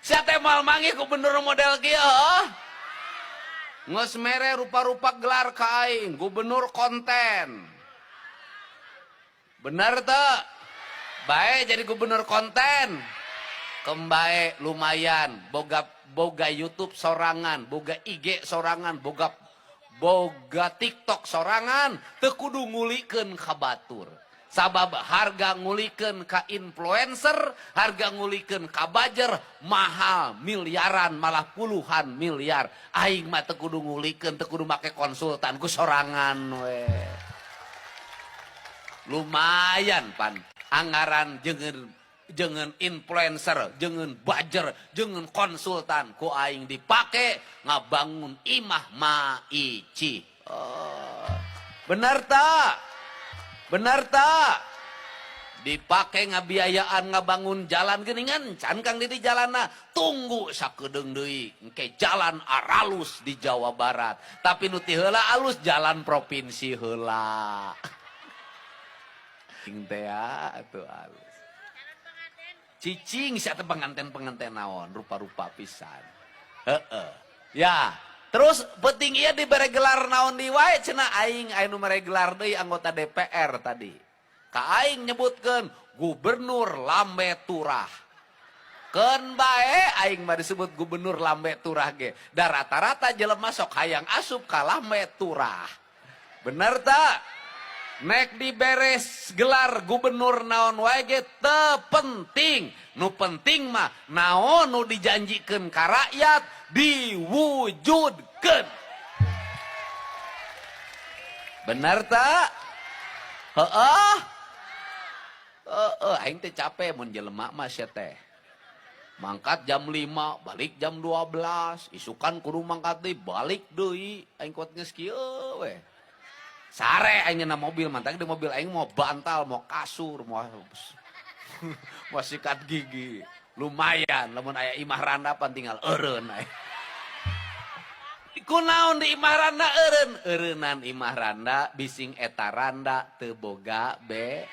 Sia teh moal manggih gubernur model kieu heuh. Geus mere rupa-rupa gelar ka aing, gubernur konten. Bener teu? Bae jadi gubernur konten. Kembae lumayan, boga boga YouTube sorangan, boga IG sorangan, boga boga TikTok sorangan, teu kudu ngulikeun ka batur. Sabab harga ngulikeun ka influencer, harga ngulikeun ka buzzer mahal miliaran malah puluhan miliar. Aing mah teu kudu ngulikeun, teu kudu make konsultan ku sorangan we. Lumayan pan anggaran jeung jeung influencer, jeung buzzer, jeung konsultan ku aing dipake ngabangun imah Maici. Oh. Benar tak? Benar tak? Dipake ngabiayaan ngabangun jalan geuningan can Kang Didi jalanna tunggu sakedeung deui engke jalan aralus di Jawa Barat, tapi nu ti heula alus jalan provinsi heula. Cing teh atuh alus. Cicing sia teh penganten-penganten naon rupa-rupa pisan. Heeh. Ya, terus penting ieu dibere gelar naon di wae cenah aing aya nu mere gelar deui anggota DPR tadi. Ka aing nyebutkeun gubernur Lambe Turah. Keun bae aing mah disebut gubernur Lambe Turah ge. Da rata-rata jelema sok hayang asup ka Lambe Turah. Bener tak? Nek diberes gelar gubernur naon wae ge teu penting. Nu penting mah naon nu dijanjikeun ka rakyat diwujudkeun. Bener tak? Heeh. Heeh, aing teh capek mun jelema mah sia teh. Mangkat jam 5, balik jam 12, isukan kudu mangkat deui, balik deui, aing kuat geus kieu we. Sare aing na mobil, mantap di mobil aing mau bantal, mau kasur, mau mau sikat gigi. Lumayan, lamun aya imah randa pan tinggal eureun aing. Kunaon di imah randa eureun? Eureunnan imah randa bising eta randa teu boga be.